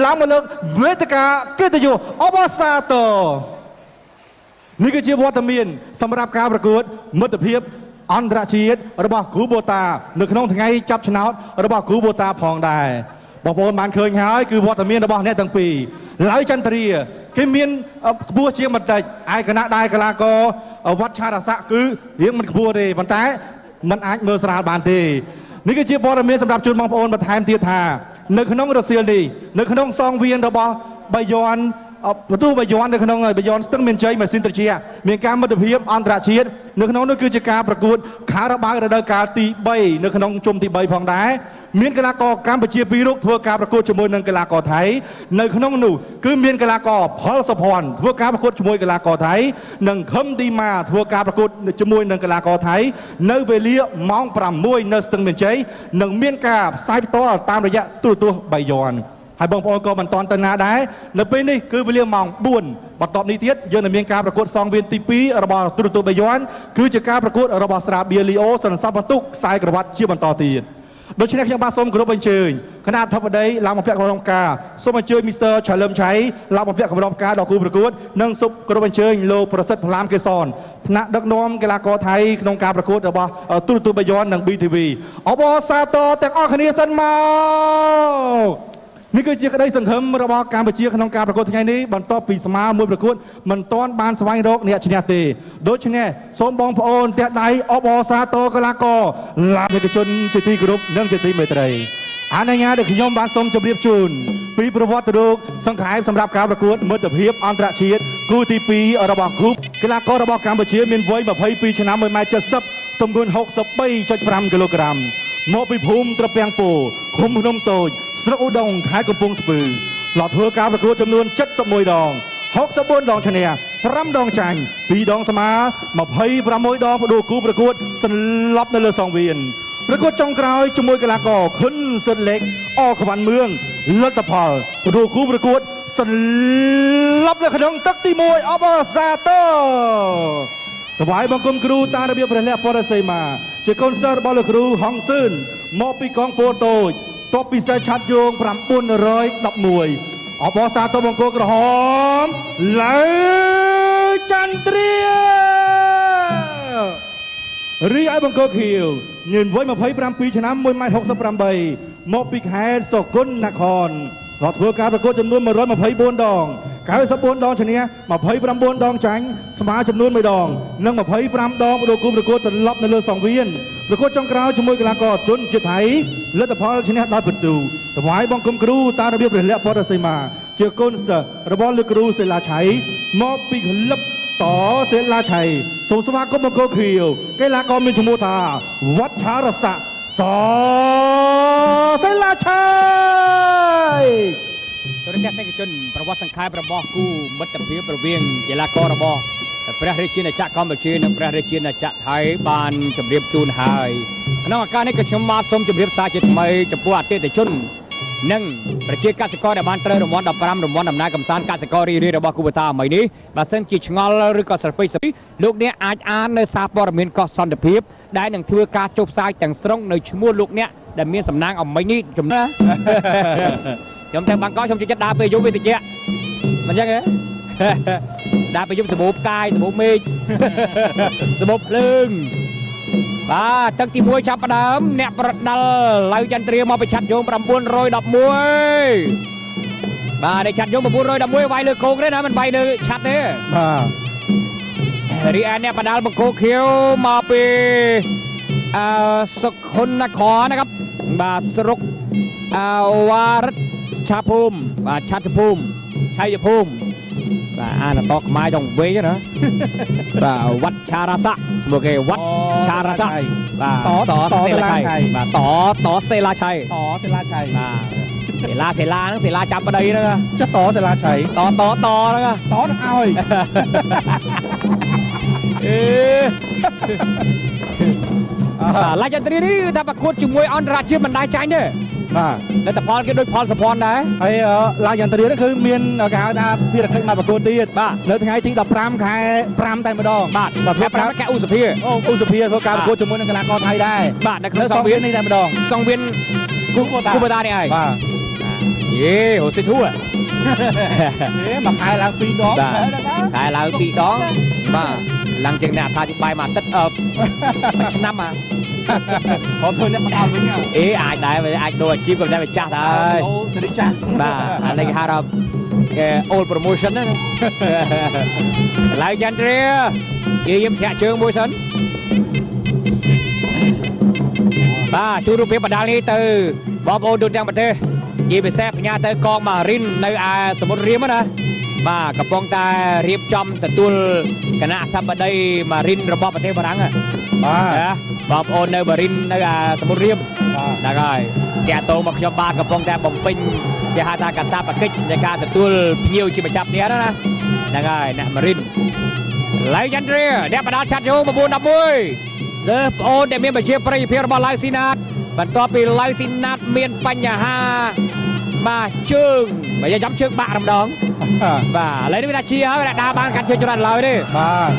ឡើងមកលើកវេទិកាកិត្តិយសអបអរសាទរ។ នេះគឺជាវត្តមានសម្រាប់ការប្រកួតមិត្តភាពអន្តរជាតិរបស់គ្រូបូតា នៅក្នុងថ្ងៃចាប់ឆ្នោតរបស់គ្រូបូតាផងដែរ។ បងប្អូនបានឃើញហើយ គឺវត្តមានរបស់អ្នកទាំងពីរ ឡៅចន្ទ្រាគេមានខ្ពស់ជាងបន្តិច ឯគណៈដែរកីឡាករវត្តឆារស័កគឺរៀងមិនខ្ពស់ទេ ប៉ុន្តែมันអាចមើលស្រាលបានទេ។ នេះគឺជាព័ត៌មានសម្រាប់ជូនបងប្អូនបន្ថែមទៀតថា នៅក្នុងរសៀលនេះ នៅក្នុងសងវៀនរបស់បាយ័នបន្ទូបាយ័ន នៅក្នុងបាយ័នស្ទឹងមានជ័យម៉ាស៊ីនត្រជា មានការមិត្តភាពអន្តរជាតិ នៅក្នុងនោះគឺជាការប្រកួតខារ៉ាបាវរដូវកាលទី3 នៅក្នុងជុំទី3ផងដែរ មានកីឡាករកម្ពុជាពីររូបធ្វើការប្រកួតជាមួយនឹងកីឡាករថៃ។ នៅក្នុងនោះគឺមានកីឡាករផលសុភ័ណ្ឌធ្វើការប្រកួតជាមួយកីឡាករថៃ និងខឹមឌីម៉ាធ្វើការប្រកួតជាមួយនឹងកីឡាករថៃ នៅវេលាម៉ោង6 នៅស្ទឹងមានជ័យ និងមានការផ្សាយផ្ទាល់តាមរយៈទូរទស្សន៍បាយ័ន។ ហើយបងប្អូនក៏មិនទាន់ទៅណាដែរ នៅពេលនេះគឺវេលាម៉ោង4 បន្ទាប់នេះទៀតយើងនឹងមានការប្រកួតសងវៀនទី2របស់ទូរទស្សន៍បាយ័ន គឺជាការប្រកួតរបស់ស្រាបៀលីអូសន្សំបន្ទុកខ្សែក្រវ៉ាត់ជាបន្តទៀត។ ដូច្នេះខ្ញុំបាទសូមគោរពអញ្ជើញគណៈអធិបតីឡើងមកពាក់កម្រងផ្កា សូមអញ្ជើញមីស្ទ័រឆាលឹមឆៃឡើងមកពាក់កម្រងផ្កាដល់គូប្រកួត និងសូមគោរពអញ្ជើញលោកប្រសិទ្ធផ្លាមកេសន ថ្នាក់ដឹកនាំកីឡាករថៃក្នុងការប្រកួតរបស់ទូរទស្សន៍បាយ័ននិង BTV។ អបអរសាទរទាំងអស់គ្នាសិនមក។ នេះគឺជាក្តីសង្ឃឹមរបស់កម្ពុជាក្នុងការប្រកួតថ្ងៃនេះ បន្ទាប់ពីស្មើមួយប្រកួតមិនទាន់បានស្វែងរកអ្នកឈ្នះទេ។ ដូច្នេះសូមបងប្អូនទះដៃអបអរសាទរកីឡាករឡានិកជនជាទីគោរពនិងជាទីមេត្រី។ អនុញ្ញាតឲ្យខ្ញុំបានសូមជម្រាបជូនពីប្រវត្តិរូបសង្ខេបសម្រាប់ការប្រកួតមិត្តភាពអន្តរជាតិគូទី2របស់គ្រូកីឡាកររបស់កម្ពុជា មានវ័យ22ឆ្នាំ 1.70 ម៉ែត្រ ទម្ងន់63.5គីឡូក្រាម មកពីភូមិត្រពាំងពោ ឃុំភ្នំតូច ស្រុកឧដុង្គ ខេត្តកំពង់ស្ពឺ។ ធ្លាប់ធ្វើការប្រកួតចំនួន71ដង 64ដងឈ្នះ 5ដងចាញ់ 2ដងស្មើ 26ដងផ្ដួលគូប្រកួតសន្លប់នៅលើសង្វៀន។ ប្រកួតចុងក្រោយជាមួយកីឡាករខុនសុតលេខអក្វាន់មឿង លទ្ធផលផ្ដួលគូប្រកួតសន្លប់នៅក្នុងទឹកទី1។ អបអរសាទរ ថ្វាយបង្គំគ្រូតាមរបៀបព្រះលក្ខបរសីមា ជាកូនសិស្សរបស់លោកគ្រូហុងសឿន មកពីកងពលតូច តបពិសេសឆាត់យោង911។ អបអរសាទរ បង្គោលក្រហមលើចន្ទ្រា។ រីឯបង្គោលខៀវមានវ័យ27ឆ្នាំ 1.68 ម៉ែត្រ មកពីខេត្តសុគន្ធនគរ គាត់ធ្វើការប្រកួតចំនួន124ដង 94ដងឈ្នះ 29ដងចាញ់ ស្មើចំនួន1ដង និង25ដងបដូរគូប្រកួតត្រឡប់នៅលើសង្វៀន។ ប្រកួតចុងក្រោយជាមួយកីឡាករជនជាតិថៃ លទ្ធផលឈ្នះដោយពិន្ទុ។ ថ្វាយបង្គំគ្រូតាមរបៀបព្រះលក្ខពុទ្ធសីមា ជាកូនសិស្សរបស់លោកគ្រូសិលាឆៃ មកពីក្លឹបតសិលាឆៃ។ សូមស្វាគមន៍បង្គោលខៀវ កីឡាករមានឈ្មោះថាវត្តឆារស័កសសិលាឆៃ។ ទស្សនិកជន ប្រវត្តិសង្ខេបរបស់គូមិត្តភាពរវាងកីឡាកររបស់ព្រះរាជាណាចក្រកម្ពុជានិងព្រះរាជាណាចក្រថៃបានជម្រាបជូនហើយ។ ក្នុងឱកាសនេះក៏ខ្ញុំបាទសូមជម្រាបសារជាថ្មីចំពោះអតិថិជននិងប្រជាកសិករដែលបានត្រូវរង្វាន់15រង្វាន់ដំណើរកំសាន្តកសិកររីរីរបស់គូបតាអមីនេះ បើសិនជាឆ្ងល់ឬក៏ស្រពេចស្រពី លោកអ្នកអាចអាននៅសារព័ត៌មានកោះសន្តិភាព ដែលនឹងធ្វើការចុះផ្សាយទាំងស្រុងនៅឈ្មោះលោកអ្នកដែលមានសំណាងអមីនេះ។ ចំណាខ្ញុំទៅបាងកក ខ្ញុំចូលចិត្តដើរពេលយប់ វាតិចមិនចឹងហ៎ ដើរពេលយប់ សម្បូរផ្កាយ សម្បូរមេឃ សម្បូរភ្លើង។ បាទ ទឹកទី1ចាប់ផ្ដើម អ្នកប្រដាល់ឡៅចន្ទ្រាមកពីឆាត់យង911។ បាទ នេះឆាត់យង911 វាយលើគោកទេណា មិនវាយលើឆាត់ទេ។ បាទ រីឯអ្នកប្រដាល់បង្គោលខៀវមកពីអឺសុខុននគរนะครับ បាទ ស្រុកអវ៉ារិតឆាភូមិ បាទ ឆាត់ភូមិ ឆៃយភូមិ បាទ អានអក្សរខ្មែរចង់វិញណា បាទ វត្តឆារាស័ក មកគេវត្តឆារាស័ក បាទ តតសេលាឆៃ បាទ តតសេលាឆៃ តសេលាឆៃ បាទ សេលាសេលាហ្នឹង សេលាចាំប្តីហ្នឹង ចុះតសេលាឆៃ តតតហ្នឹង តនឹងឲ្យ អេបាទ ឡាចន្ទ្រានេះគឺថាប្រកួតជាមួយអន្តរជាតិមិនដែរចាញ់ទេ បាទ លទ្ធផលគេដូចផលសុភ័ណ្ឌដែរ។ ហើយឡាយន្ទ្រានេះគឺមានគេហៅថាភារកិច្ចមកប្រកួតទៀត បាទ នៅថ្ងៃទី15ខែ5តែម្ដង បាទ បាទ ខែ5ខែឧសភា អូ ឧសភា ធ្វើការប្រកួតជាមួយនឹងកីឡាករថៃដែរ បាទ នៅក្នុងសង្វៀននេះតែម្ដង សង្វៀនគូបតា គូបតានេះឯង បាទ។ យេហូស៊ីធូ ហេមួយខែឡើង2ដង ខែឡើង2ដងបាទ ឡើងជាងអ្នកអត្ថាធិប្បាយមួយអាទិត្យ មួយឆ្នាំអា ព្រមធ្វើអ្នកផ្ដល់វិញ អេអាចដែរ អាចដូរអាជីពក៏តែម្ចាស់ដែរ អូសេរីចាស់ បាទ អានេះគេហៅថាគេ old promotion ណា។ ឡើយចន្ទ្រាយាយធាក់ជើងមួយសិន បាទ ជួយរូបភាពបដាលនេះទៅបងប្អូនទូទាំងប្រទេស ជាពិសេសផ្ញើទៅកងម៉ារីននៅឯសមុទ្ររៀមណា បាទ កំពុងតែរៀបចំទទួលគណៈអធិបតីម៉ារីនរបស់ប្រទេសបារាំង បាទ បងប្អូននៅម៉ារីននៅឯសមុទ្ររៀមហ្នឹងហើយ តាក់ទងមកខ្ញុំបាទ កំពុងតែបំពេញគេហៅថាកតាបកិច្ចនៃការទទួលភ្ញៀវជាម្ចាស់ផ្ទះណា ហ្នឹងហើយ អ្នកម៉ារីនឡៃចន្ទ្រា អ្នកបដាលឆាត់យោ9 11 សើប្អូនដែលមានប្រជាប្រិយភាពរបស់ឡៅស៊ីណាត បន្ទាប់ពីឡៅស៊ីណាតមានបញ្ហា បាទ ជើង បើចាំជើងបាក់រំដង បាទ ឥឡូវនេះវាថាជាហើយ វាដើរបានកាន់ជើងច្រើនឡើយទេ បាទ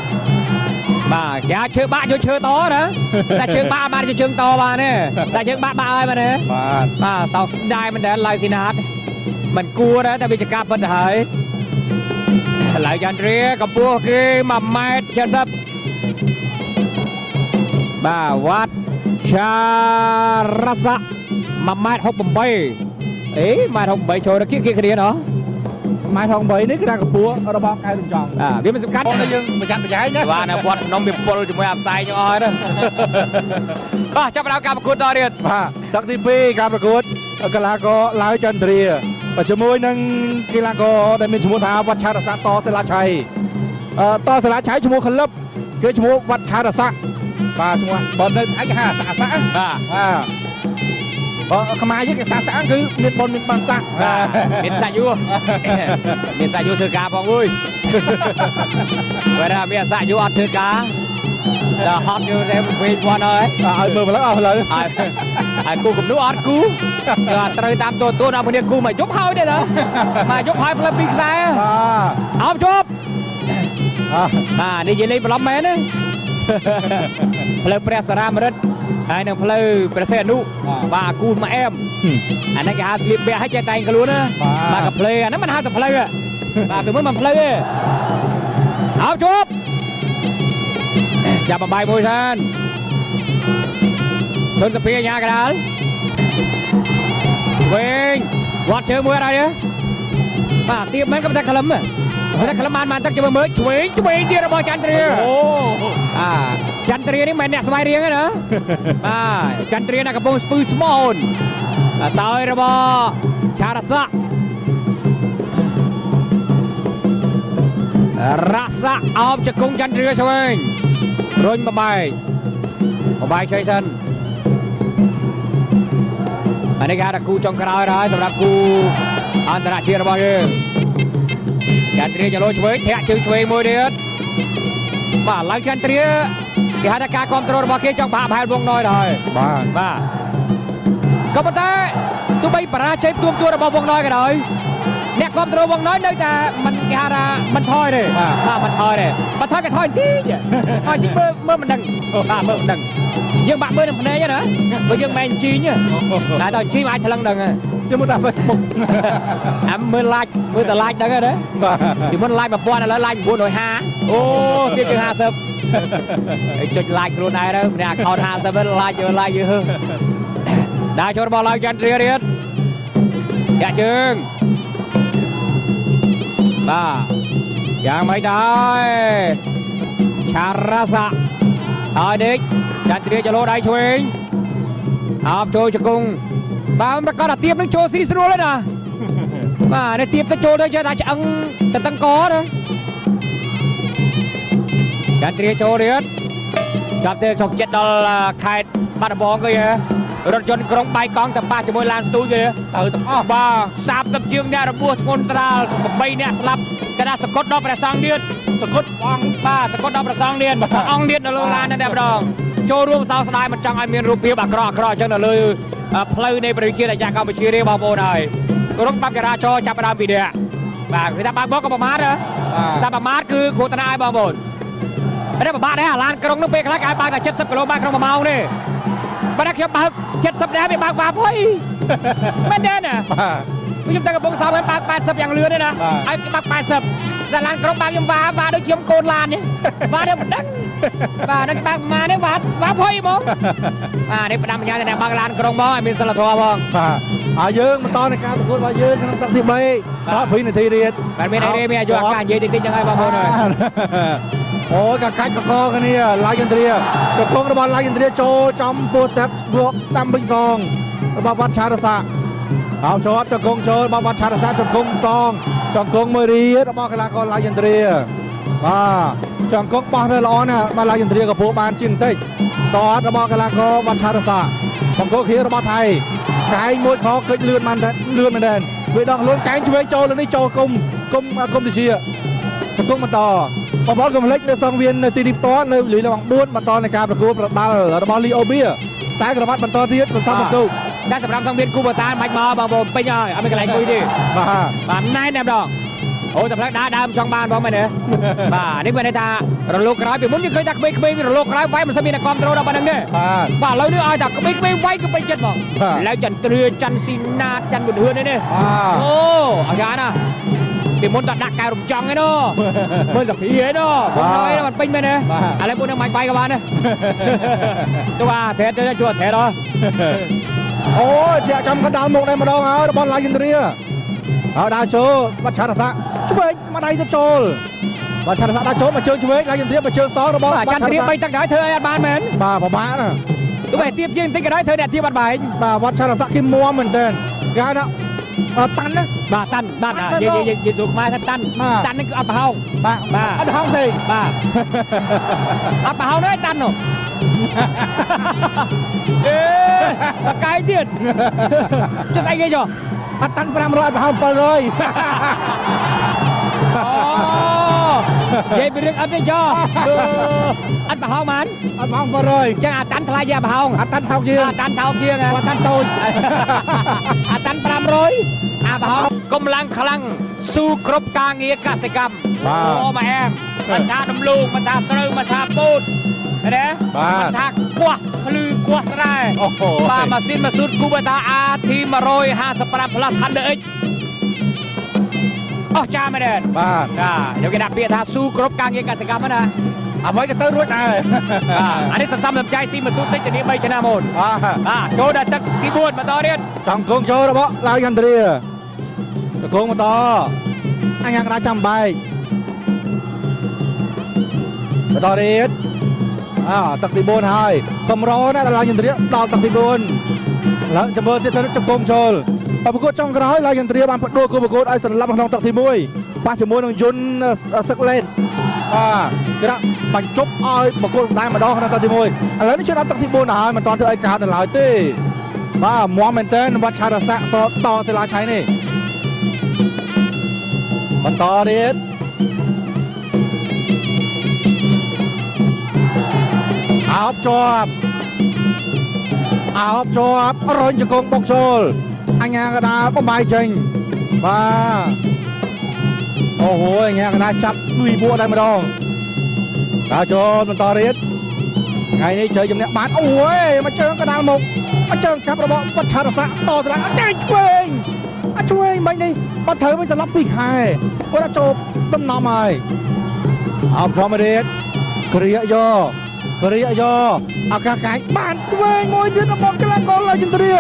បាទ គេអាចឈើបាក់យកឈើតណា តែជើងបាក់បានជើងតបានទេ តែជើងបាក់បាក់ហើយមែនទេ? បាទ បាទ សោកស្ដាយមែនតើ ឡៅស៊ីណាតមិនគួរដែរ តែវាជាការពិតទៅហើយ។ ឡៅចន្ទ្រាកម្ពស់គេ1ម៉ែត្រ70 បាទ វត្តឆារសៈ1ម៉ែត្រ68 អេ1ម៉ែត្រ68 ចូលទៅគៀកគ្នាណោះ ម៉ែត្រ68នេះគឺថាកម្ពស់របស់កែរំចង់ បាទ វាមិនសំខាន់ តែយើងប្រយ័ត្នប្រយែងណា បាទ នៅវត្តភ្នំវាពុលជាមួយអាផ្សែងចឹងអស់ហើយណា បាទ ចាប់ផ្ដើមការប្រកួតតទៀត បាទ ទឹកទី2 ការប្រកួតកីឡាករឡាវចន្ទ្រាជាមួយនឹងកីឡាករដែលមានឈ្មោះថាវត្តឆារស័កតសិលាឆៃ តសិលាឆៃឈ្មោះក្លឹបគេឈ្មោះវត្តឆារស័ក បាទ ឈ្មោះបើនៅឯគេហៅអាស័ក អាស័ក បាទ បាទ បើខ្មែរយើងគេសាសាគឺមានបុណ្យមានបានសាក់ បាទ មានសាក់យូ មានសាក់យូធ្វើការផង អើយ បើថាមានសាក់យូអត់ធ្វើការដល់ហត់យូតែវិញវត្តហើយ ឲ្យមើលម្ល៉េះអស់លើ ឲ្យឲ្យគូគំនូអត់គូ គឺត្រូវតាមតួដល់គ្នាគូមកយប់ហើយទេណា មកយប់ហើយផ្លូវពីរខ្សែ បាទ អោបជាប់ បាទ នេះនិយាយលេងបន្លំមែនណា ផ្លូវព្រះសារាមរិទ្ធហើយនឹងផ្លូវព្រះសីហនុ បាទ គូមកអែម អានេះគេហៅស្លៀកពាក់ឲ្យចេះតែងខ្លួនណា បាទ កាផ្លេអាហ្នឹងមិនហៅតែផ្លូវ បាទ ពីមុនមិនផ្លូវទេ អោបជាប់ ចាប់បំបាយមួយសិន ធនសភាញ៉ាកដាលវិញ វត្តជើងមួយអត់ហើយទេ បាទ ទៀបមែនក៏តែក្លឹម តែក្លឹមបានទឹក ចាំមើលឆ្វេង ឆ្វេងទៀតរបស់ចន្ទ្រា អូ អាចន្ទ្រានេះមិនមែនអ្នកស្វែងរៀងទេណា បាទ ចន្ទ្រានៅកំពង់ស្ពឺស្មូន សោយរបស់ឆារស័ករស័កអោបជង្គង់ចន្ទ្រាឆ្វេង រុញបបែកបបែកឆ្វេងសិន អានេះគេហៅថាគូចុងក្រោយហើយសម្រាប់គូអន្តរជាតិរបស់យើង។ ចន្ទ្រាចលោឆ្វេង ធាក់ជើងឆ្វេងមួយទៀត បាទ ឡើងចន្ទ្រាគេហៅថាការគ្រប់គ្រងរបស់គេចង់បាក់ប្រហែលវងណយដែរ បាទ បាទ ក៏ប៉ុន្តែទោះបីបរាជ័យផ្ទួមទួរបស់វងណយក៏ដោយ អ្នកគ្រប់គ្រងវងណយនៅតែមិនគេហៅថាមិនថយទេ បាទ មិនថយទេ បើថយក៏ថយបន្តិច ថយតិចមើលមើលមិនដឹង បាទ មើលមិនដឹង យើងបាក់មើលនឹងភ្នែកណា បើយើងមិនជីងតែដល់ជីងអាចថ្លឹងដឹង យើងមើលតាម Facebook អាមើល like មើលតែ like ដឹងហើយណា បាទ ពីមុន like 1000 ឥឡូវ like 950 អូទៀតជាង50 ហើយចុច like ខ្លួនឯងទៅម្នាក់ account 50 like យក like យឺដើរចូលរបស់ឡើងចន្ទ្រាទៀត យ៉ាក់ជើង បាទ យ៉ាងម៉េចដែរឆារសៈហើយដេក ចន្ទ្រាចលោដៃឆ្វេងអោបចូលជង្គង់ បាទ ប្រកាសថាទៀបនឹងចូលស៊ីស្រួលហើយណា បាទ នេះទៀបទៅចូលទៅចេះថាឆ្អឹងទៅតឹងកណា ចន្ទ្រាចូលទៀត ចាប់ទេ សុកចិត្តដល់ខេត្តបាត់ដំបងគេ រថយន្តក្រុងបាយកង់ទៅប៉ះជាមួយឡានស្ទូចគេទៅទាំងអស់ បាទ 30ជាងអ្នករបួសធ្ងន់ស្រាល 8អ្នកស្លាប់ កណាសកត់ដល់ព្រះសង្ឃទៀត សកត់អង្គ បាទ សកត់ដល់ព្រះសង្ឃទៀត អង្គទៀតនៅលើឡានតែម្ដង ចូលរួមសោកស្ដាយ មិនចង់ឲ្យមានរូបភាពអាក្រក់អាក្រក់អញ្ចឹងនៅលើផ្លូវនៃប្រជាជាតិអាកម្ពុជាទេបងប្អូន។ ហើយក្រុមបាប់ចរាចរចាប់ផ្ដើមពីនេះ បាទ គឺថាបើកបក៏ប្រមាថ តែប្រមាថគឺគ្រោះថ្នាក់ឲ្យបងប្អូន តែពិបាកដែរ អាឡានក្រុងនោះពេលខ្លះគេឲ្យបើកតែ70គីឡូម៉ែត្រក្នុង1ម៉ោងទេ បើតែខ្ញុំបើក70ដែរវាបើកបាបហុយមែនទេណា បាទ ខ្ញុំតែកំពង់សោមហ្នឹងបើក80យ៉ាងលឿនទេណាឲ្យបើក80តែឡានក្រុងបើកខ្ញុំវ៉ាវ៉ាដូចខ្ញុំកូនឡាននេះវ៉ានេះមិនដឹងបាទនឹងបើកម៉ានេះវ៉ាវ៉ាភ័យហ្មងបាទនេះផ្ដាំបញ្ញាតែបើកឡានក្រុងមកឲ្យមានសិលធម៌ផងបាទហើយយើងបន្តនៃការប្រកួតរបស់យើងក្នុងទឹកទី3ត2នាទីទៀតបាទមានអីមានអាយុអាកាសនិយាយតិចតិចចឹងហើយបងប្អូនអើយអូយកកាច់កកគ្នាឡាយឥណ្ឌាជង្គង់របស់ឡាយឥណ្ឌាចូលចំពោះទឹកយកតាមវិញសងរបស់វត្តឆារស័កអោជាប់ជង្គង់ចូលរបស់វត្តឆារស័កជង្គង់សងជង្គង់មួយរីរបស់កីឡាករឡាយឥណ្ឌាបាទចង្គង់បោះទៅល្អណាស់បាទឡាយឥណ្ឌាក៏ពោបានជាងបន្តិចតអត់របស់កីឡាករវត្តឆារស័កបង្គោលខៀវរបស់ថៃកែងមួយខកិច្ចលឿនបានតែលឿនមែនទែនវាដោះលួនកែងឆ្វេងចូលលើនេះចូលគុំគុំគុំតិចជង្គង់បន្តបងប្អូនកុំភ្លេចនៅសង្វៀននៅទីនេះផ្ទាល់នៅលីឡង4បន្តនៃការប្រកួតប្រដាល់របស់លីអូបៀខ្សែក្រវ៉ាត់បន្តទៀតបន្សំបន្ទុកតែសម្រាប់សង្វៀនគូបតាមិនមកបងប្អូនពេញហើយអត់មានកន្លែងអង្គុយទេបាទបាទណែនតែម្ដងអូតែផ្លែដើដើមចង់បានបងមែនទេបាទនេះមានន័យថារលកក្រោយពីមុនយើងឃើញថាក្មេងៗរលកក្រោយវាយមិនសូវមានអ្នកគ្រប់គ្រងដល់ប៉ុណ្្នឹងទេបាទឥឡូវនេះឲ្យតែក្មេងៗវាយគឺពេញចិត្តហ្មងឥឡូវចន្ទ្រាច័ន្ទស៊ីណាតច័ន្ទប៊ុនហឿននេះអូអាយ៉ាណាពីមុនតដាក់កែរំចង់ឯនោះមើលតាភីឯនោះបងហើយมันពេញមែនទេឥឡូវពួកនឹងមិនបាយក៏បានដែរទៅបាទត្រេតទៅជួត្រេតហ៎អូយធាក់ចំកណ្ដាលមុខដែរម្ដងហើយរបស់ឡាយឥណ្ឌាហើយដើរចូលបាត់ឆារស័កឆ្វេងមកដៃទៅចូលបាត់ឆារស័កដើរចូលមកជើងឆ្វេងឡាយឥណ្ឌាមកជើងសងរបស់ចន្ទរា3ទឹកដែរធ្វើអីអត់បានមែនបាទពិបាកណាទោះបីទៀបជាងបន្តិចក៏ដោយធ្វើអ្នកទៀបអត់បែងបាទវត្តឆារស័កគេមួមមែនទែនគេហៅថាតាន់ណាបាទតាន់បាទនិយាយនិយាយស្រុកខ្មែរថាតាន់តាន់នេះគឺអត់ប្រហោងបាទបាទអត់ប្រហោងទេបាទអត់ប្រហោងទេតាន់នោះអេបកាយទៀតចុះស្អីគេចុះអត់តាន់500អត់ប្រហោង700អូនិយាយពីរឿងអត់ទេចុះអត់ប្រហោងបានអត់ប្រហោង700ចឹងអាតាន់ថ្លៃជាប្រហោងអាតាន់ថោកជាងអាតាន់ថោកជាងអាតាន់តូចអាតាន់500អាប្រហោងកម្លាំងខ្លាំងស៊ូគ្រប់ការងារកសិកម្មអូម៉ែអែមមិនថាដំឡូងមិនថាស្រូវមិនថាពោតណាមិនថាគោះភ្លឺគោះស្រែបាទម៉ាស៊ីនម៉ាស៊ូតគូបតា AT 155 Plus Thunder X អស់ចាមែនទេបាទចាយកគេដាក់ពាក្យថាស៊ូគ្រប់ការងារកសិកម្មណាអ្វីក៏ទៅរួចដែរបាទអានេះសន្សំសំចៃស៊ីម៉ាស៊ូតតិចធានា3ឆ្នាំអូនបាទចូលដល់ទឹកទី4បន្តទៀតចង់គងចូលរបស់ឡាវយន្ទ្រាតកងបន្តអញ្ញាកដាចាំបែកបន្តទៀតអទឹកទី4ហើយកម្រណាស់ដល់ឡាវយន្ទ្រាដល់ទឹកទី4ឡើងចាំមើលទៀតទៅជង្គង់ចូលប្រកួតចុងក្រោយឡាវយន្ទ្រាបានផ្ដួលគូប្រកួតឲ្យសន្លប់ក្នុងទឹកទី1ប៉ះជាមួយនឹងយុនសឹកលេនបាទគេដាក់បញ្ចប់ឲ្យប្រកួតម្ដងម្ដងក្នុងទឹកទី1ឥឡូវនេះចូលដល់ទឹកទី4ដល់ហើយមិនទាន់ធ្វើឲ្យកើតដល់ឡើយទេបាទមាំមែនតើវត្តឆារស័កសតសិលាឆៃនេះបន្តទៀតអោបជាប់អោបជាប់រុញជង្គង់បុកចូលអញ្ញាកដាបំបាយចេញបាទអូហូអញ្ញាកដាចាប់ពីពួកតែម្ដងតើចូលបន្តទៀតថ្ងៃនេះជើជំនះបានអូយមកជើងកដាលមុខមកជើងចាប់របស់វត្តឆារស័កតស្លាអត់ឆ្វេងអត់ឆ្វេងមិននេះបាត់ត្រូវវិញសន្លប់2ខែគាត់ចូលដំណំហើយអោបធម្មទៀតគ្រាយកគ្រាយកឱកាសកាញ់បានឆ្វេងមួយទៀតរបស់កីឡាករឡើយចន្ទ្រា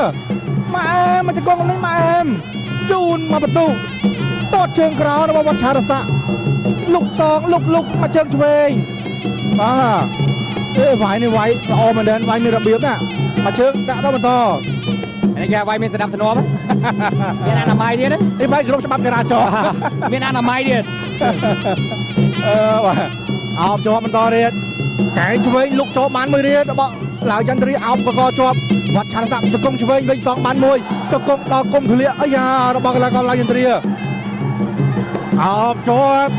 ម៉ែអែមមកជង្គង់នេះម៉ែអែមជូនមកបន្ទុកតតជើងក្រោយរបស់វត្តឆារស័កលុកសងលុកលុកមកជើងឆ្វេងបាទអេវាយនេះវាយល្អមែនទែនវាយមានរបៀបណាមកជើងដាក់ដល់បន្តនេះគេវាយមានស្ដាប់ស្នំមានអនាម័យទៀតនេះវាយគ្រប់ច្បាប់ចរាចរណ៍មានអនាម័យទៀតអឺបាទអោបជាប់បន្តទៀតកែងឆ្វេងលុកចូលបានមួយទៀតរបស់ឡាវចន្ទ្រាអោបកកជាប់វត្តឆានស័កជង្គង់ឆ្វេងវិញសងបានមួយជង្គង់ដល់គុំធ្លាក់អាយ៉ារបស់កីឡាករឡាវចន្ទ្រាអោបជាប់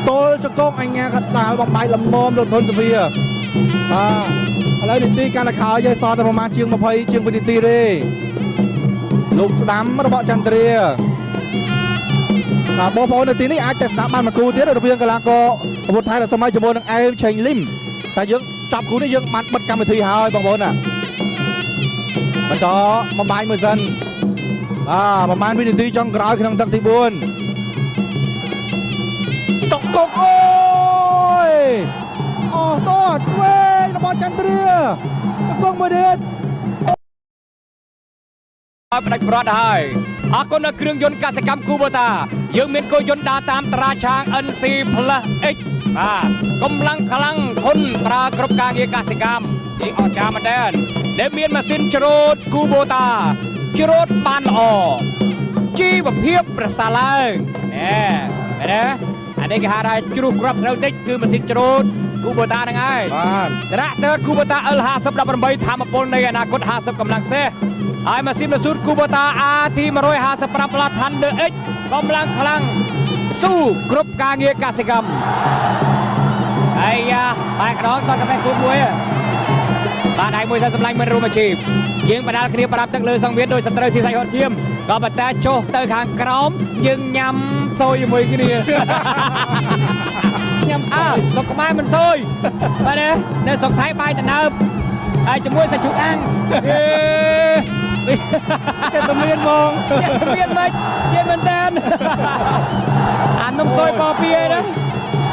ទល់ជង្គង់អញ្ញាកដាលបំបាយលំមលោកធនសភាបាទឥឡូវនីតិកាន់តែខោយើងសល់តែប្រហែលជាង20ជាងវិនាទីទេលោកស្ដាំរបស់ចន្ទ្រាបាទបងប្អូននៅទីនេះអាចតែស្ដាប់បានមួយគូទៀតរវាងកីឡាករអាវុធថៃដែលសម័យជាមួយនឹងអែមឆេងលឹមតែយើងចាប់គូនេះយើងបានបិទកម្មវិធីហើយបងប្អូនណាបន្តបំបាយមួយសិន ប្រហែលវិនាទីចុងក្រោយក្នុងទឹកទី4តកកអូយអស់តឆ្វេងរបស់ចន្ទ្រាតកកមួយទៀតផ្ដាច់ប្រត់ហើយអរគុណដល់គ្រឿងយន្តកសិកម្មគូបូតាយើងមានគោយន្តដើរតាមត្រាឆាង NC Plus X បាទកម្លាំងខ្លាំងធន់ប្រើគ្រប់ការងារកសិកម្មនេះអស្ចារ្យមែនទែនដែលមានម៉ាស៊ីនច្រូតគូបូតាច្រូតបានល្អជីវភាពប្រសើរឡើងណែមែនទេអានេះគេហៅថាជ្រុះគ្រាប់ត្រូវតិចគឺម៉ាស៊ីនច្រូតគូបូតាហ្នឹងហើយបាទត្រាក់ទ័រគូបូតា L5018 ធម្មពលនៃអនាគត50កម្លាំងសេះហើយម៉ាស៊ីនម៉ាស៊ូតគូបូតា AT 155 Plus Thunder X កម្លាំងខ្លាំងស៊ូគ្រប់ការងារកសិកម្មអាយ៉ាបែកដងតកាហ្វេគូមួយបាទដៃមួយថាសម្លាញ់មិនរួមអាជីពយើងបដាលគ្នាប្រាប់ទឹកលើសង្វៀនដោយសត្រូវស៊ីសាច់ហត់ឈាមក៏ប៉ុន្តែចុះទៅខាងក្រោមយើងញ៉ាំសូយជាមួយគ្នាញ៉ាំអើស្រុកខ្មែរមិនសូយបាទនៅស្រុកថៃបាយតដើបហើយជាមួយសាច់ជ្រូកអាំងអេចិត្តតែមានហ្មងចិត្តមានមិនជាមែនតើអានំសូយបពីឯណា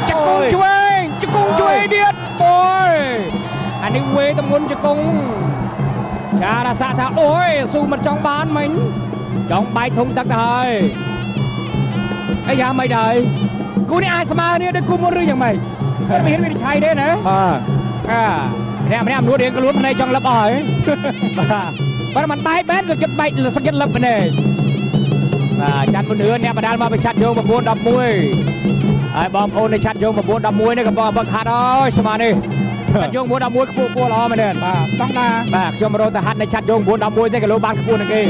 ចង្គង់ឆ្វេងចង្គង់ឆ្វេងទៀតអូយអានេះវេតំងន់ចង្គង់ចារស័កថាអូយស៊ូមិនចង់បានមិញចង់បែកធុងទឹកទៅហើយអីយ៉ាងមិនដែរគូនេះអាចស្មើគ្នាដូចគូមុនឬយ៉ាងម៉េចមិនហ៊ានវិនិច្ឆ័យទេណាបាទអាម្នាក់ម្នាក់នួតរៀងខ្លួនភ្នែកចង់លឹបអស់ហើយបាទបើមិនបែកបែនក៏គិតបែកសឹកគិតលឹបភ្នែកបាទច័ន្ទមុនឿនអ្នកបដាលមកប្រឆាត់យោង9-11ហើយបងប្អូននៅឆាត់យោង9-11នេះកំពុងវឹកហាត់ហើយស្មាននេះឆាត់យោង9-11ខ្ពស់ខ្ពស់ល្អមែនទេបាទតង់ណាបាទខ្ញុំរត់ទៅហាត់នៅឆាត់យោង9-11ទេគីឡូបានខ្ពស់នឹងគេ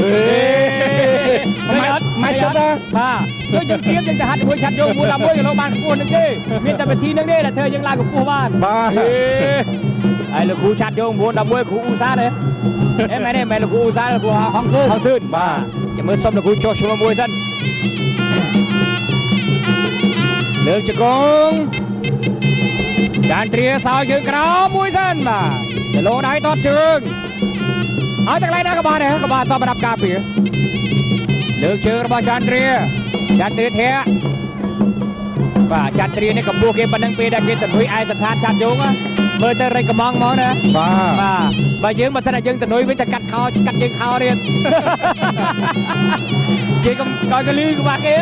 មិនអត់មិនចិត្តទេបាទដូចយើងទៀមយើងទៅហាត់ជាមួយឆាត់យោង9-11គីឡូបានខ្ពស់នឹងគេមានតែវិធីនឹងទេដែលធ្វើយើងឡើងកម្ពស់បានបាទហើយលោកគ្រូឆាត់យោង9-11គ្រូឧស្សាហ៍ទេអេមែនទេមែនលោកគ្រូឧស្សាហ៍លោកគ្រូហងសឿនហងសឿនបាទចាំមើលសុំលោកគ្រូចុះឈ្មោះមួយសិនលើកជង្គង់ចានទ្រាសោយជើងក្រោមមួយសិនបាទគីឡូដៃតតជើងហើយទាំងឡៃណាក៏បានដែរក៏បានតបរាប់ការពារលើកជើងរបស់ចានទ្រាចានទ្រាធាក់បាទចានទ្រានេះកម្ពស់គេប៉ុណ្្នឹងពេលដែលគេទៅនុយឯស្ថានឆាត់យងមើលទៅរៃកំងហ្មងណាបាទបាទបើយើងបើសិនតែយើងទៅនុយវិញតែកាត់ខោកាត់ជើងខោទៀតគេកុំកលឺក្បាក់គេ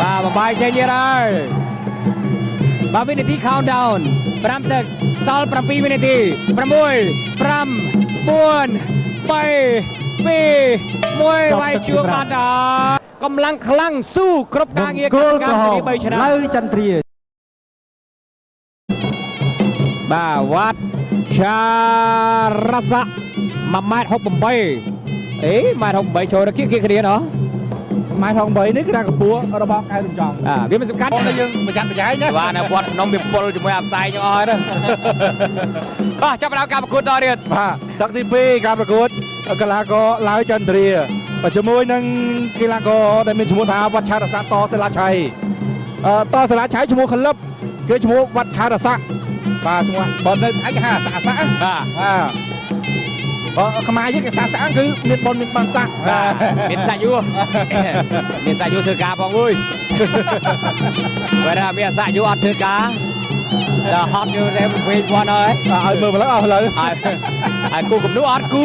បាទបបាយចេញទៀតហើយបាទវិនាទី countdown 5ទឹកសល់7វិនាទី6 5 4 3 2 1វាយជួបបាត់ហើយកម្លាំងខ្លាំងស៊ូគ្រប់ការងារកម្មទី3ឆ្នាំឡៅចន្ទ្រាបាទវត្តចារសៈ1.68ម៉ែត្រអេ1.68ម៉ែត្រចូលទៅគៀកគ្នាណោះ ម៉ែត្រ68នេះគឺថាកម្ពស់របស់កែរំចង់បាទវាមិនសំខាន់តែយើងប្រយ័ត្នប្រយែងណាបាទនៅវត្តភ្នំវាពុលជាមួយអាផ្សែងទាំងអស់ហើយបាទចាប់ផ្ដើមការប្រកួតតទៀតបាទទឹកទី2ការប្រកួតកីឡាករឡាវចន្ទ្រាបាទជាមួយនឹងកីឡាករដែលមានឈ្មោះថាវត្តឆារស័កតសិលាឆៃតសិលាឆៃឈ្មោះក្លឹបគឺឈ្មោះវត្តឆារស័កបាទឈ្មោះបើនៅឯគេហៅសាក់សាក់បាទបាទបើខ្មែរយើងគេសាក់សាក់គឺមានបុណ្យមានបានសាក់បាទមានសាក់យូមានសាក់យូធ្វើការផងអើយបើថាមានសាក់យូអត់ធ្វើការដល់ហត់យូតែវិញវត្តហើយឲ្យមើលផ្លូវអស់ផ្លូវហើយគូគំនូអត់គូ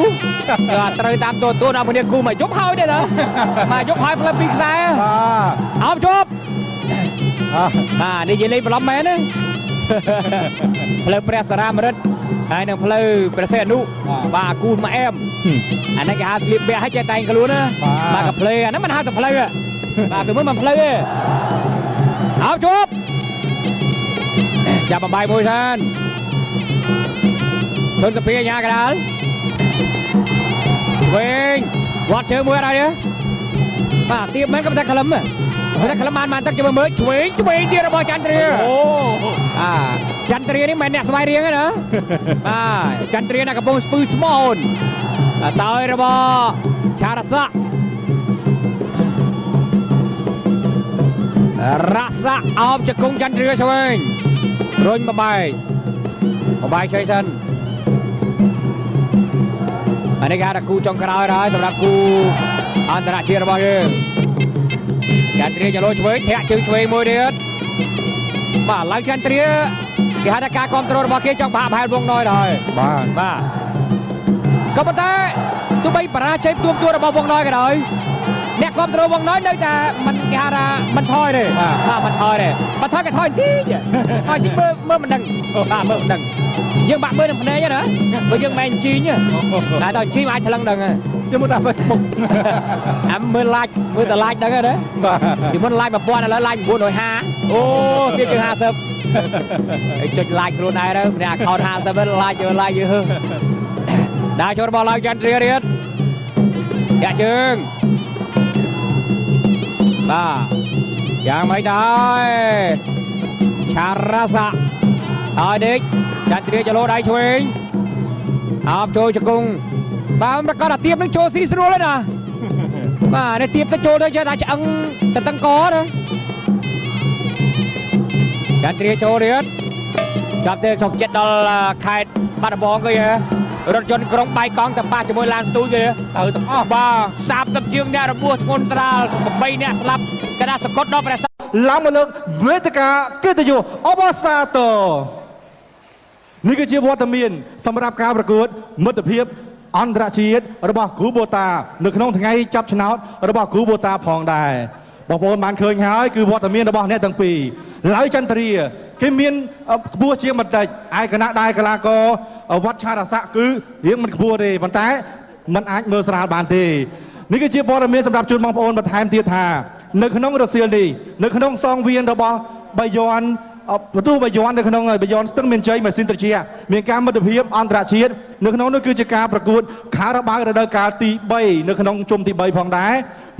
គាត់ត្រូវតាមតួដល់គ្នាគូមកយប់ហើយទេណាមកយប់ហើយផ្លូវពីរខ្សែបាទអោបជប់បាទនេះនិយាយលេងបន្លំមែនណាផ្លូវព្រះសារមរិទ្ធហើយនឹងផ្លូវព្រះសីហនុបាទគូមកអែមអានេះគេហៅស្លៀកពាក់ឲ្យចេះតែងខ្លួនណាបាទកាផ្លេអាហ្នឹងមិនហៅតែផ្លូវបាទពីមុនមិនផ្លូវទេអោបជប់ចាប់បំបាយមួយសិនទុនសភាញ៉ាកដាលវិញវត្តជើងមួយអត់ហើយទេបាទទៀបមែនក៏តែក្លឹមតែក្លឹមបានទឹកចាំមើលឆ្វេងឆ្វេងទៀតរបស់ចន្ទ្រាអូអាចន្ទ្រានេះមិនមែនអ្នកស្វាយរៀងទេណាបាទចន្ទ្រានៅកំពង់ស្ពឺស្មូនសោយរបស់ឆារស័ករស័កអោបជង្គង់ចន្ទ្រាឆ្វេងរុញបំបែកបំបែកជ័យសិន អានេះគេហៅថាគូចុងក្រោយហើយសម្រាប់គូអន្តរជាតិរបស់យើងចន្ទ្រាចលោឆ្វេងធាក់ជើងឆ្វេងមួយទៀតបាទឡើងចន្ទ្រាគេហៅថាការគ្រប់គ្រងរបស់គេចង់បាក់ប្រហែលវងណយដែរបាទបាទក៏ប៉ុន្តែទោះបីបរាជ័យទួមទួរបស់វងណយក៏ដោយអ្នកគ្រប់គ្រងវងណយនៅតែមិនគេហៅថាមិនថយទេបាទមិនថយទេបើថយក៏ថយតិចថយតិចមើលមើលមិនដឹងបាទមើលមិនដឹងយើងបាក់មើលនឹងភ្នែកណាបើយើងមិនជីងតែដល់ជីងអាចថ្លឹងដឹងយើងមើលតាម Facebook អាមើល like មើលតែ like ដឹងណាបាទពីមុន like 1000ឥឡូវ like 950អូទៀតជាង50ហើយចុច like ខ្លួនឯងទៅម្នាក់ account 50 like យក like យកដើរចូលរបស់ឡើងចន្ទ្រាទៀតយ៉ាក់ជើងបាទយ៉ាងមិនដែរឆារ៉ាសាហើយដេកចន្ទ្រាចលោដៃឆ្វេងអោបចូលជង្គង់បាទប្រកាសថាទៀបនឹងចូលស៊ីស្រួលហើយណាបាទនេះទៀបទៅចូលទៅចេះតែឆ្អឹងទៅតឹងកណាចន្ទ្រាចូលទៀតចាប់ទេសុកចិត្តដល់ខេត្តបាត់ដំបងគេរថយន្តក្រុងបាយកង់ទៅប៉ះជាមួយឡានស្ទូចគេទៅទាំងអស់បាទ30ជាងអ្នករបួសធ្ងន់ស្រាល8អ្នកស្លាប់កណ្ដាលសកត់ដល់ព្រះឡើងមកលើវេទិកាកិត្តិយសអបអរសាទរនេះគឺជាវត្តមានសម្រាប់ការប្រកួតមិត្តភាពអន្តរជាតិរបស់គ្រូបូតានៅក្នុងថ្ងៃចាប់ឆ្នោតរបស់គ្រូបូតាផងដែរបងប្អូនបានឃើញហើយគឺវត្តមានរបស់អ្នកទាំងពីរឡើយចន្ទ្រាគេមានខ្ពស់ជាងបន្តិចឯគណៈដែរកីឡាករវត្តឆារស័កគឺរៀងមិនខ្ពស់ទេប៉ុន្តែมันអាចមើលស្រាលបានទេនេះគឺជាព័ត៌មានសម្រាប់ជូនបងប្អូនបន្ថែមទៀតថានៅក្នុងរសៀលនេះនៅក្នុងសងវៀនរបស់បាយ័នបន្ទូបាយ័ននៅក្នុងបាយ័នស្ទឹងមានជ័យម៉ាស៊ីនត្រជាមានការមិត្តភាពអន្តរជាតិនៅក្នុងនោះគឺជាការប្រកួតខារ៉ាបាវរដូវកាលទី3នៅក្នុងជុំទី3ផងដែរ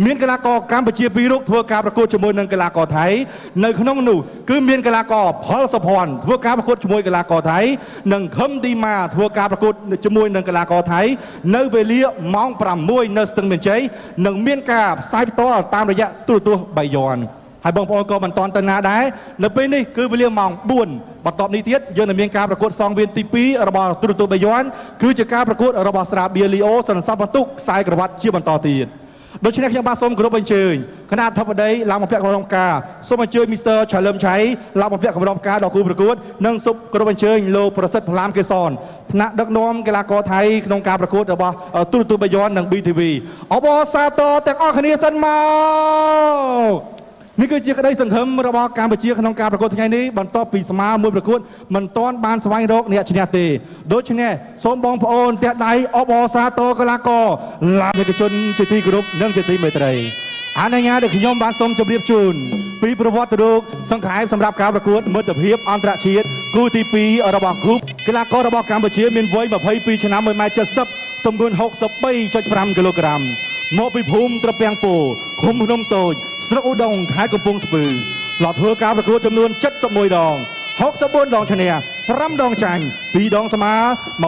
មានកីឡាករកម្ពុជាពីររូបធ្វើការប្រកួតជាមួយនឹងកីឡាករថៃនៅក្នុងនោះគឺមានកីឡាករផលសុភ័ណ្ឌធ្វើការប្រកួតជាមួយកីឡាករថៃនិងខឹមឌីម៉ាធ្វើការប្រកួតជាមួយនឹងកីឡាករថៃនៅវេលាម៉ោង6នៅស្ទឹងមានជ័យនិងមានការផ្សាយផ្ទាល់តាមរយៈទូរទស្សន៍បាយ័នហើយបងប្អូនក៏មិនតាន់ទៅណាដែរនៅពេលនេះគឺវេលាម៉ោង4បន្ទាប់នេះទៀតយើងនឹងមានការប្រកួតសងវៀនទី2របស់ទូរទស្សន៍បាយ័នគឺជាការប្រកួតរបស់ស្រាបៀលីអូសន្សំបន្ទុកខ្សែក្រវ៉ាត់ជាបន្តទៀតដូច្នេះខ្ញុំបាទសូមគោរពអញ្ជើញគណៈអធិបតីឡើងមកពាក់កម្រងផ្កាសូមអញ្ជើញមីស្ទ័រឆាលឹមឆៃឡើងមកពាក់កម្រងផ្កាដល់គូប្រកួតនិងសូមគោរពអញ្ជើញលោកប្រសិទ្ធផ្លាមកេសនថ្នាក់ដឹកនាំកីឡាករថៃក្នុងការប្រកួតរបស់ទូរទស្សន៍បាយ័ននិង BTV អបអរសាទរទាំងអស់គ្នាសិនមកនេះគឺជាក្តីសង្ឃឹមរបស់កម្ពុជាក្នុងការប្រកួតថ្ងៃនេះបន្ទាប់ពីស្មើមួយប្រកួតមិនទាន់បានស្វែងរកអ្នកឈ្នះទេដូច្នេះសូមបងប្អូនទះដៃអបអរសាទរកីឡាករឡានជនជាទីគោរពនិងជាទីមេត្រីអនុញ្ញាតឲ្យខ្ញុំបានសូមជម្រាបជូនពីប្រវត្តិរូបសង្ខេបសម្រាប់ការប្រកួតមិត្តភាពអន្តរជាតិគូទី2របស់គ្រូកីឡាកររបស់កម្ពុជាមានវ័យ22ឆ្នាំ1.70ម៉ែត្រទម្ងន់ 63.5 គីឡូក្រាមមកពីភូមិត្រពាំងពោឃុំភ្នំតូចស្រុកឧដុង្គខេត្តកំពង់ស្ពឺធ្លាប់ធ្វើការប្រកួតចំនួន71ដង64ដងឈ្នះ5ដងចាញ់2ដងស្មើ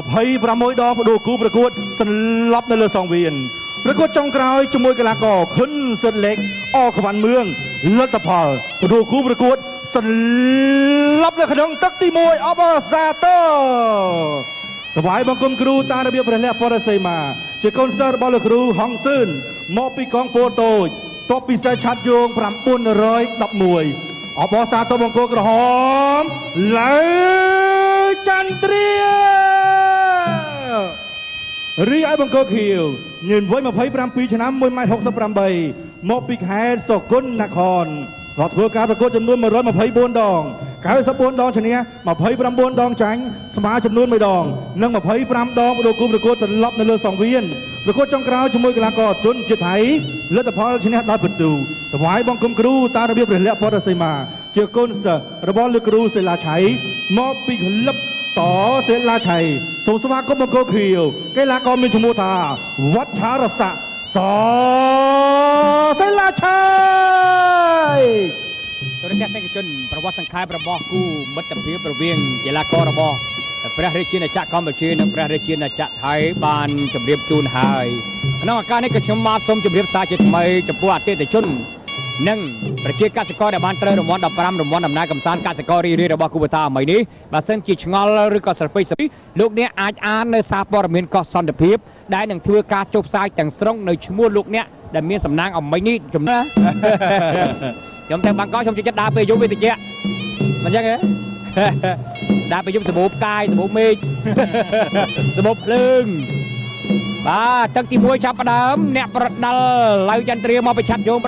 26ដងផ្ដួលគូប្រកួតសន្លប់នៅលើសង្វៀនប្រកួតចុងក្រោយជាមួយកីឡាករខុនសិតលេខអក្វាន់មឿងលទ្ធផលផ្ដួលគូប្រកួតសន្លប់នៅក្នុងទឹកទី1អបអរសាទរថ្វាយបង្គំគ្រូតាមរបៀបព្រះលក្ខណ៍បរសីមាជាកូនសិស្សរបស់លោកគ្រូហុងសឿនមកពីកងពលតូចតបពិសេសឆាត់យោង911អបអរសាទរបង្គោលក្រហមលើចន្ទ្រារីឯបង្គោលខៀវមានវ័យ27ឆ្នាំ1.68ម៉ែត្រមកពីខេត្តសុគន្ធនគរគាត់ធ្វើការប្រកួតចំនួន124ដង94ដងឈ្នះ29ដងចាញ់ស្មើចំនួន1ដងនិង25ដងផ្ដួលគូប្រកួតត្រឡប់នៅលើសង្វៀនប្រកួតចុងក្រោយជាមួយកីឡាករជនជាតិថៃលទ្ធផលឈ្នះដោយពិន្ទុថ្វាយបង្គំគ្រូតាមរបៀបព្រះលក្ខណ៍បរសីមាជាកូនសិស្សរបស់លោកគ្រូសិលាឆៃមកពីក្លឹបតសិលាឆៃសូមស្វាគមន៍បង្គោលខៀវកីឡាករមានឈ្មោះថាវត្តឆារស័កសសិលាឆៃទស្សនិកជនប្រវត្តិសង្ខេបរបស់គូមិត្តភាពរវាងកីឡាកររបស់ព្រះរាជាណាចក្រកម្ពុជានិងព្រះរាជាណាចក្រថៃបានជម្រាបជូនហើយក្នុងឱកាសនេះក៏ខ្ញុំបាទសូមជម្រាបសារជាថ្មីចំពោះអតិថិជន និងប្រជាកសិករដែលបានត្រូវរង្វាន់15រង្វាន់ដំណើរកំសាន្តកសិកររីករាយរបស់គូបតាអមីនេះបើសិនជាឆ្ងល់ឬក៏ស្រពេចស្រពិលោកអ្នកអាចអាននៅសារព័ត៌មានកោះសន្តិភាពដែលនឹងធ្វើការចុះផ្សាយទាំងស្រុងនៅឈ្មោះលោកអ្នកដែលមានសំណាងអមីនេះចំណាខ្ញុំទៅបាងកកខ្ញុំជិះចិត្តដើរពេលយប់វាតិចមិនចឹងទេដើរពេលយប់សម្បូរផ្កាយសម្បូរមេឃសម្បូរភ្លើងបាទទឹកទី1ចាប់ផ្ដើមអ្នកប្រដាល់ឡៅចន្ទ្រាមកពីឆាត់យង911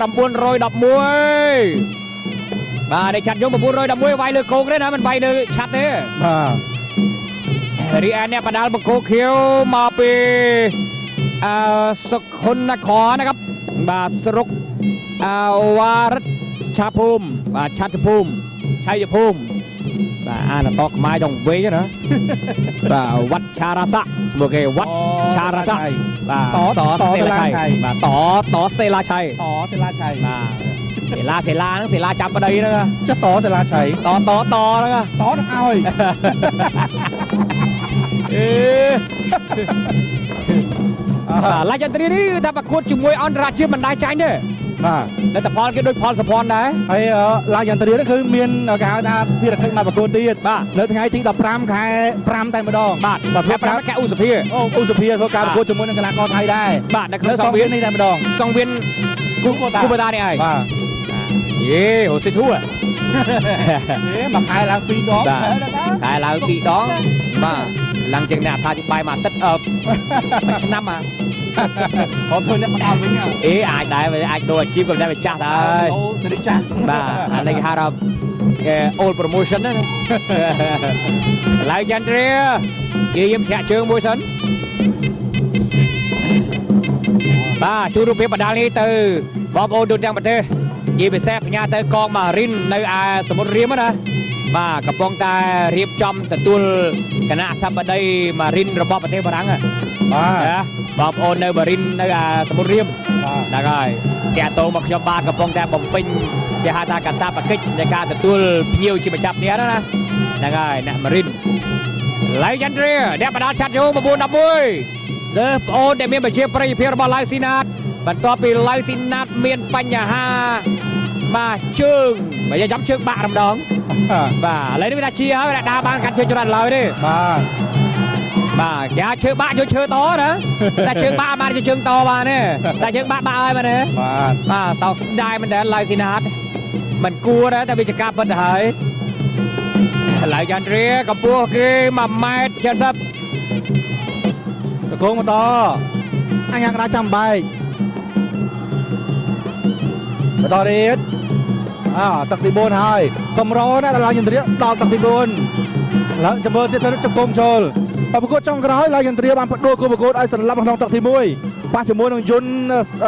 បាទនេះឆាត់យង911វាយលើគោកទេណាមិនវាយលើឆាត់ទេបាទរីឯអ្នកប្រដាល់បង្គោលខៀវមកពីអឺសុខុននគរนะครับបាទស្រុកអវ៉ារិតឆាភូមិបាទឆាត់ភូមិឆៃយភូមិបាទអានអក្សរខ្មែរចង់វិញណាបាទវត្តឆារាសៈមកគេវត្តឆារាសៈបាទតតសេលាឆៃបាទតតសេលាឆៃតសេលាឆៃបាទសេលាសេលាហ្នឹងសេលាចាំប្តីហ្នឹងចុះតសេលាឆៃតតតហ្នឹងតនឹងឲ្យអេបាទឡាចន្ទ្រានេះថាប្រកួតជាមួយអន្តរជាតិមិនដែរចាញ់ទេបាទលទ្ធផលគេដូចផលសុភ័ណ្ឌដែរហើយឡាចន្ទ្រានេះគឺមានគេហៅថាភារកិច្ចមកប្រកួតទៀតបាទនៅថ្ងៃទី15ខែ5តែម្ដងបាទខែ5ខែឧសភាអូឧសភាធ្វើការប្រកួតជាមួយនឹងកីឡាករថៃដែរបាទនៅក្នុងសង្វៀននេះតែម្ដងសង្វៀនគូបតានេះឯងបាទយេអូស៊ីធូហេមួយខែឡើង2ដងខែឡើង2ដងបាទឡើងជាងអ្នកអត្ថាធិប្បាយមួយអាទិត្យមួយឆ្នាំបាទ ผมធ្វើអ្នកមកដល់វិញអេអាចដែរអាចដូរអាជីពក៏ដែរម្ចាស់ដែរអូសេរីចាស់បាទអានេះគេហៅថា old promotion ណាឡើយចន្ទ្រាយាយធាក់ជើងមួយសិនបាទជួរូបភាពបដាលនេះទៅបងប្អូនទូទាំងប្រទេសជាពិសេសផ្ញើទៅកងម៉ារីននៅឯសមុទ្ររៀមណាបាទកំពុងតែរៀបចំទទួលគណៈអធិបតីម៉ារីនរបស់ប្រទេសបារាំងបាទបងប្អូននៅបារីននៅសមុទ្ររៀមហ្នឹងហើយតាក់ទងមកខ្ញុំបាទកំពុងតែបំពេញគេហៅថាកាតព្វកិច្ចនៃការទទួលភ្ញៀវជាម្ចាស់ផ្ទះណាហ្នឹងហើយអ្នកម៉ារីនឡៃចន្ទ្រាអ្នកបដាល់ឆាត់យង911សិស្សប្អូនដែលមានប្រជាប្រិយភាពរបស់ឡៅស៊ីណាតបន្ទាប់ពីឡៅស៊ីណាតមានបញ្ហាបាទជើងបើចាំជើងបាក់រំដងបាទឥឡូវនេះវាថាជាហើយដើរបានកាន់ជើងច្រើនឡើយទេបាទបាទគេឈើបាក់យកឈើតណាតែជើងបាក់បានជើងតបានទេតែជើងបាក់បាក់ហើយមែនទេបាទបាទសោកស្ដាយមែនតើឡៅស៊ីណាតមិនគួរដែរតែវាជាការពិតទៅហើយឡៅចន្ទ្រាកម្ពស់គេ1.70ម៉ែត្រតកងបន្តអញ្ញាកដាចាំបែកបន្តទៀតទឹកទី4ហើយកម្រណាស់ដល់ឡើងចន្ទ្រាដល់ទឹកទី4ឡើងចាំមើលទៀតទៅជង្គង់ចូលប្រកួតចុងក្រោយឡើងចន្ទ្រាបានផ្ដួលគូប្រកួតឲ្យសន្លប់ក្នុងទឹកទី1ប៉ះជាមួយនឹងយុន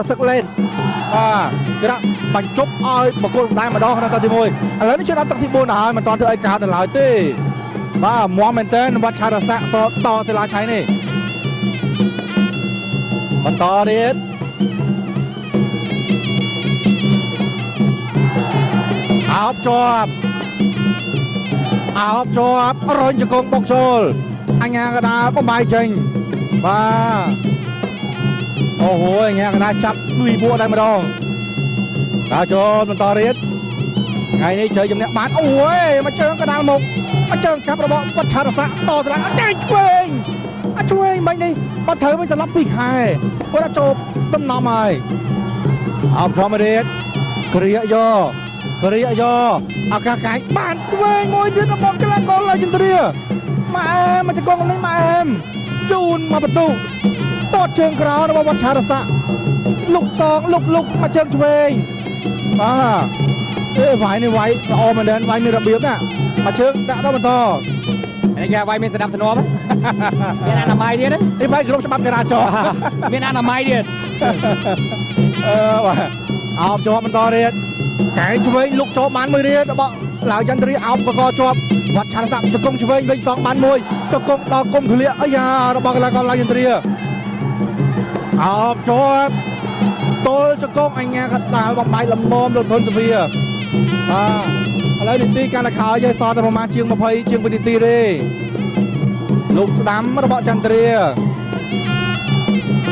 សឹកលេនបាទគេដាក់បញ្ចប់ឲ្យប្រកួតម្ដងម្ដងក្នុងទឹកទី1ឥឡូវនេះចូលដល់ទឹកទី4ដល់ហើយមិនទាន់ធ្វើអីកើតដល់ឡើយទេបាទមាំមែនតើវត្តឆារស័កសតសិលាឆៃនេះបន្តទៀតអោបជាប់អោបជាប់រុញជង្គង់បុកចូលអញ្ញាកដាបំបាយចេញបាទអូហូអញ្ញាកដាចាប់ពីពួកតែម្ដងតើចូលបន្តទៀតថ្ងៃនេះជើជំនះបានអូយមកជើងកដាលមុខមកជើងកាប់របស់វត្តឆារស័កតស្លាកអត់ឆ្វេងអត់ឆ្វេងមិននេះបាត់ត្រូវវិញសន្លប់2ខែគាត់ចូលដំណំហើយអោបធម្មទៀតគ្រាយកគ្រាយកឱកាសកាយបានឆ្វេងមួយទៀតរបស់កីឡាករឡើយចន្ទ្រាម៉ែអែមមកជង្គង់នេះម៉ែអែមជូនមកបន្ទុតជើងក្រោយរបស់វត្តឆារស័កលុកតងលុកលុកមកជើងឆ្វេងបាទអេវាយនេះវាយល្អមែនទែនវាយមានរបៀបណាមកជើងដាក់ដល់បន្តនេះគេវាយមានស្ដាប់ស្នំមានអនាម័យទៀតនេះវាយគ្រប់ច្បាប់ចរាចរណ៍មានអនាម័យទៀតអឺបាទអោបជាប់បន្តទៀតកែងឆ្វេងលុកចូលបានមួយទៀតរបស់ឡាវចន្ទ្រាអោបកកជាប់វត្តឆានស័កជង្គង់ឆ្វេងវិញសងបានមួយជង្គង់ដល់គុំធ្លាក់អាយ៉ារបស់កីឡាករឡាវចន្ទ្រាអោបជាប់ទល់ជង្គង់អញ្ញាកដាលបំបាយលំមលោកធនសភាបាទឥឡូវនីតិកាន់តែខោយើងសល់តែប្រហែលជាង20ជាងវិនាទីទេលោកស្ដាំរបស់ចន្ទ្រា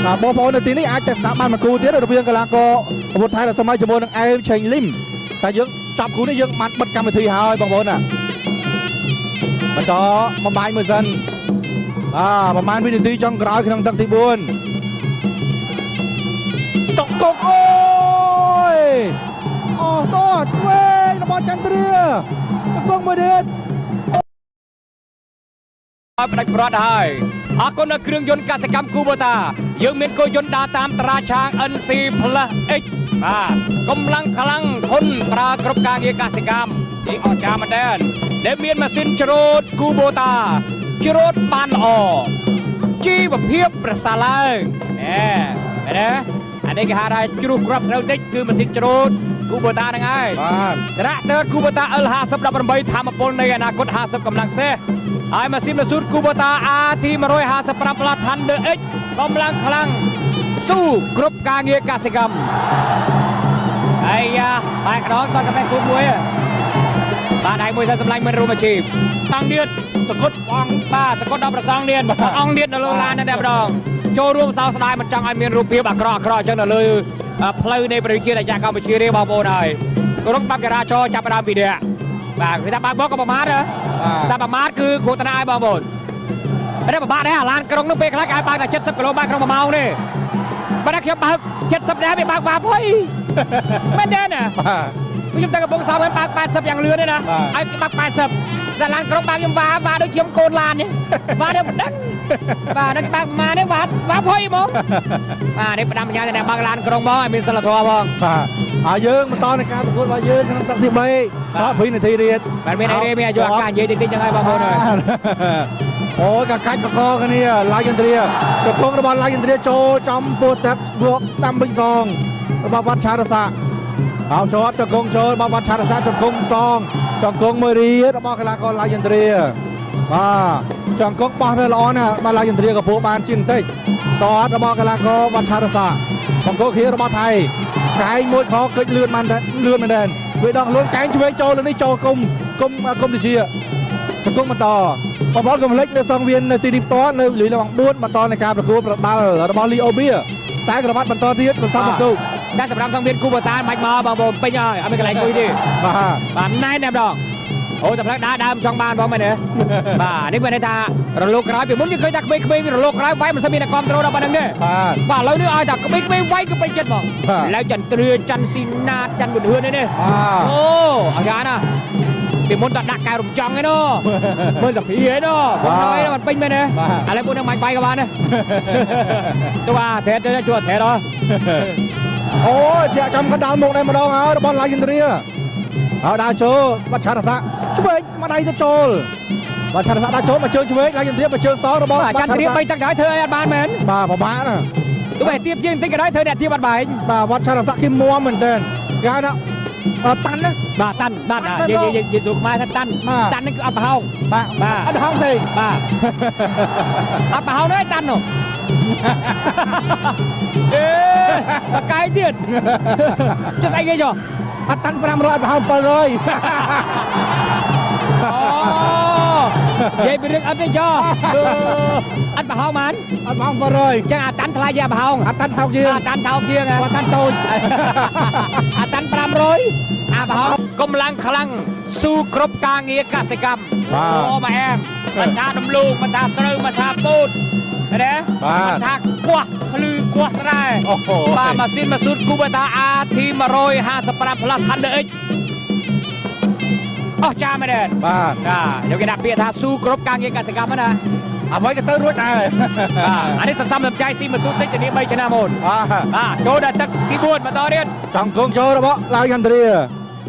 បាទបងប្អូននៅទីនេះអាចតែស្ដាប់បានមួយគូទៀតរវាងកីឡាករ អាវុធថៃដែលសម័យជាមួយនឹងអែមឆេងលឹមតែយើងចាប់គូនេះយើងបានបិទកម្មវិធីហើយបងប្អូនណាបន្តបំបាយមួយសិនបាទប្រហែលវិនាទីចុងក្រោយក្នុងទឹកទី4តកកុកអូយអូតឆ្វេងរបស់ចន្ទ្រាតកកមួយទៀតផ្ដាច់ប្រត់ហើយអរគុណដល់គ្រឿងយន្តកសិកម្មគូបូតាយើងមានគោយន្តដើរតាមត្រាឆាង NC Plus X បាទកម្លាំងខ្លាំងធន់ប្រើគ្រប់ការងារកសិកម្មនេះអស្ចារ្យមែនទែនដែលមានម៉ាស៊ីនច្រូតគូបូតាច្រូតបានល្អជីវភាពប្រសើរឡើងណែមែនទេអានេះគេហៅថាជ្រុះគ្រាប់ត្រូវតិចគឺម៉ាស៊ីនច្រូតគូបូតាហ្នឹងហើយបាទត្រាក់ទ័រគូបូតា L5018 ធម្មពលនៃអនាគត50កម្លាំងសេះហើយម៉ាស៊ីនម៉ាស៊ូតគូបូតា AT 155 Plus Thunder X កម្លាំងខ្លាំងស៊ូគ្រប់ការងារកសិកម្មអាយ៉ាបែកដងតកាហ្វេគូមួយបាទដៃមួយថាសម្លាញ់មិនរួមអាជីពតាំងទៀតសកុតអង្គបាទសកុតដល់ប្រសងទៀតអង្គទៀតនៅលើឡានតែម្ដងចូលរួមសោកស្ដាយមិនចង់ឲ្យមានរូបភាពអាក្រក់អាក្រក់អញ្ចឹងនៅលើផ្លូវនៃប្រជាជាតិអាកម្ពុជាទេបងប្អូនហើយគោរពច្បាប់ចរាចរណ៍ចាប់ផ្ដើមពីនេះបាទគឺថាបើកបក៏ប្រមាថតែប្រមាថគឺគ្រោះថ្នាក់ឲ្យបងប្អូនតែប្រមាថដែរអាឡានក្រុងនោះពេលខ្លះគេឲ្យបើកតែ70គីឡូម៉ែត្រក្នុង1ម៉ោងទេបើតែខ្ញុំបើក70ដែរវាបើកបាបហុយមែនទេណាបាទខ្ញុំតែកំពុងសោមឲ្យបើក80យ៉ាងលឿនទេណាឲ្យគេបើក80តែឡានក្រុងបើកខ្ញុំវ៉ាវ៉ាដូចខ្ញុំកូនឡាននេះវ៉ានេះមិនដឹងបាទនេះបើកម៉ានេះវ៉ាវ៉ាភុយហ្មងបាទនេះផ្ដាំបញ្ញាតែបើកឡានក្រុងមកឲ្យមានសិលធម៌បងបាទហើយយើងបន្តនៃការប្រកួតរបស់យើងក្នុងទឹកទី3ត2នាទីទៀតបាទមានអីទេមានអាយុអាកាសនិយាយតិចតិចចឹងហើយបងប្អូនអើយអូយកកាច់កកគ្នាឡាយយន្ទ្រាកកងរបស់ឡាយយន្ទ្រាចូលចំពោះទឹកបួកតាមវិញសងរបស់វត្តឆារស័កអោជាប់ចង្គង់ចូលរបស់វត្តឆារស័កចង្គង់សងចង្គង់មួយរៀរបស់កីឡាករឡាយយន្ទ្រាបាទចង្គង់បោះទៅល្អណាស់បាទឡាយយន្ទ្រាក៏ពោបានជាងបន្តិចតអត់របស់កីឡាករវត្តឆារស័កបង្គោលខៀរបស់ថៃកែងមួយខកិច្ចលឿនបានតែលឿនមែនទែនវាដោះលឿនកែងឆ្វេងចូលនេះចូលគុំគុំគុំតិចចង្គង់បន្តបងប្អូនកុំភ្លេចនៅសង្វៀននៅទីនេះផ្ទាល់នៅលីឡង4បន្តនៃការប្រកួតប្រដាល់របស់លីអូបៀខ្សែក្រវ៉ាត់បន្តទៀតបន្សំបន្ទុកតែសម្រាប់សង្វៀនគូបតាមិនមកបងប្អូនពេញហើយអត់មានកន្លែងអង្គុយទេបាទបាទណែនតែម្ដងអូតែផ្លូវដើរដើមចង់បានបងមែនទេបាទនេះមានន័យថារលកក្រោយពីមុនយើងឃើញថាក្មេងៗរលកក្រោយវាយមិនសូវមានអ្នកគ្រប់គ្រងដល់ប៉ុណ្្នឹងទេបាទបាទឥឡូវនេះឲ្យតែក្មេងៗវាយគឺពេញចិត្តហ្មងឡើយចន្ទ្រាច័ន្ទស៊ីណាតច័ន្ទប៊ុនហឿននេះអូអាយ៉ាណាពីមុនតដាក់កែរំចង់ឯណោះមើលតាភីឯណោះបងណយមិនពេញមែនទេឥឡូវពួកនឹងបាញ់បាយក៏បានដែរទៅបាទត្រេតទៅជួត្រេតហ៎អូយធាក់ចំកណ្ដាលមុខដែរម្ដងហើយរបស់ឡាយយន្ទ្រាហើយដើរចូលបាត់ឆារស័កឆ្វេងមកដៃទៅចូលបាត់ឆារស័កដើរចូលមកជើងឆ្វេងឡាយយន្ទ្រាមកជើងសងរបស់ចន្ទ្រា3ទឹកដែរធ្វើអីអត់បានមែនបាទពិបាកណាទោះបីទៀបជាងបន្តិចក៏ដោយធ្វើអ្នកទៀបអត់បែងបាទវត្តឆារស័កគេមួមមែនទែនគេហៅថាតាន់ណាបាទតាន់បាទនិយាយនិយាយស្រួលខ្មែរថាតាន់តាន់នេះគឺអត់ប្រហោងបាទបាទអត់ប្រហោងទេបាទអត់ប្រហោងទេតាន់នោះអេបកាយទៀតចុះស្អីគេចុះអត់តាន់500អត់ប្រហោង700អូនិយាយពីរឿងអត់ទេចុះអត់ប្រហោងបានអត់ប្រហោង700ចឹងអាតាន់ថ្លៃជាប្រហោងអាតាន់ថោកជាងអាតាន់ថោកជាងអាតាន់តូចអាតាន់500អាប្រហោងកម្លាំងខ្លាំងស៊ូគ្រប់ការងារកសិកម្មអូម៉ែអែមមិនថាដំឡូងមិនថាស្រូវមិនថាពោតទេមិនថាគោះភ្លឺគោះស្រែបាទម៉ាស៊ីនម៉ាស៊ូតគូបតា AT 155 Plus Thunder X អស្ចារ្យមែនទេបាទណាយកគេដាក់ពាក្យថាស៊ូគ្រប់ការងារកសិកម្មណាអ្វីក៏ទៅរួចដែរបាទអានេះសន្សំសំចៃស៊ីម៉ាស៊ូតតិចធានា3ឆ្នាំអូនបាទបាទចូលដល់ទឹកទី4បន្តទៀតចង់គងចូលរបស់ឡាវយន្ទ្រា